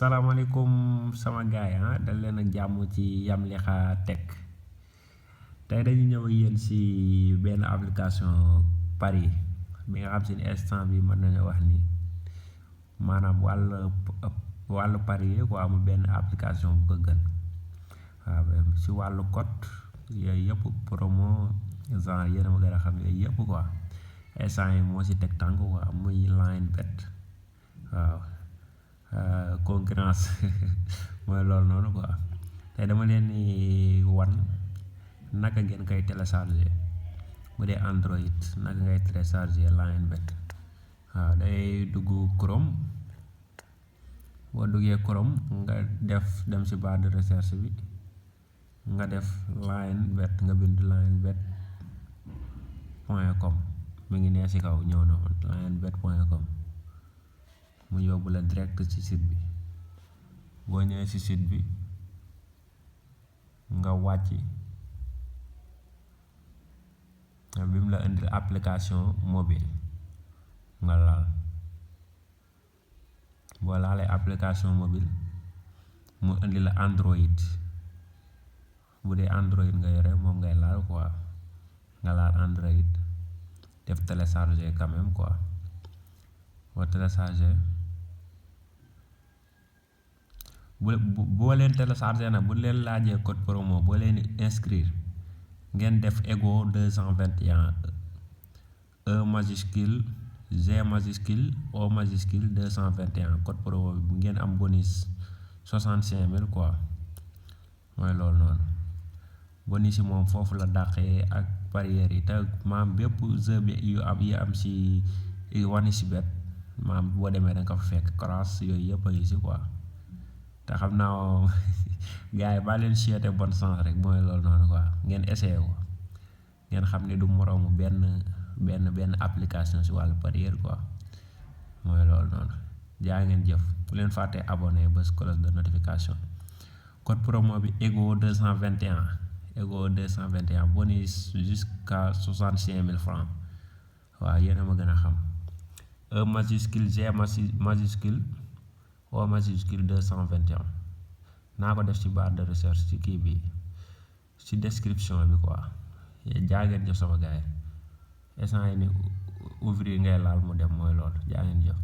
Salaamaaleykum sama gaay dal leen ak jàmm ci Yamliha Tech. Tey dañu ñëw ak yéen si benn application Paris bi nga xam si ne instant bi mën nañu wax ni maanaam wàllu Paris yi quoi amul benn application bu ko gën. waaw si wàllu code yooyu yëpp promo genre yéen a ma gën a xam yooyu yëpp quoi instant yi moo si teg tànk quoi muy line bet. waaw concurrence mooy loolu noonu quoi. tey dama leen di wan naka ngeen koy télécharger bu dee Android naka ngay télécharger line bet. waaw day dugg Chrome, boo duggee Chrome nga dem si barre de recherche bi nga def line bet, nga bind linebet.com mi ngi nee si kaw ñëw na linebet.com mu yóbbu la direct ci site bi. boo ñëwee ci site bi nga wàcc bi mu la indil application mobile nga laal. boo laalee application mobile mu indi la Android, bu dee Android nga yore moom ngay laal quoi. nga laal Android def télécharger quand même quoi. boo télécharger boo leen télécharger nag bu leen laajee code promo boo leen inscrire ngeen def ego 221 E majuscule G majuscule O majuscule 221 code promo bi ngeen am bonus 65 000 quoi. mooy loolu noonu bonus yi moom foofu la dàqee ak parieurs yi te maam bépp jeu bi yu am si Onexbet maam boo demee da nga fa fekk crash yooyu yëpp a ngi si quoi. te xam naa gars yi ba leen souhaité bonne chance rek mooy loolu noonu quoi. ngeen essayé ko ngeen xam ne du moroomu benn application si wàllu parieur quoi. mooy loolu noonu jaa ngeen jëf. bu leen fàttee abonné bës cloche de notification. code promo bi ego 221 bonus jusqu'à 65 000 francs. waaw yéen a ma gën a xam. E majuscule G majuscule O majuscule 221 naa ko def ci barre de recherche ci kii bi ci description bi quoi. jaa ngeen jëf sama gars yi instant yi ni ouvrir ngay laal mu dem mooy loolu jaa ngeen jëf.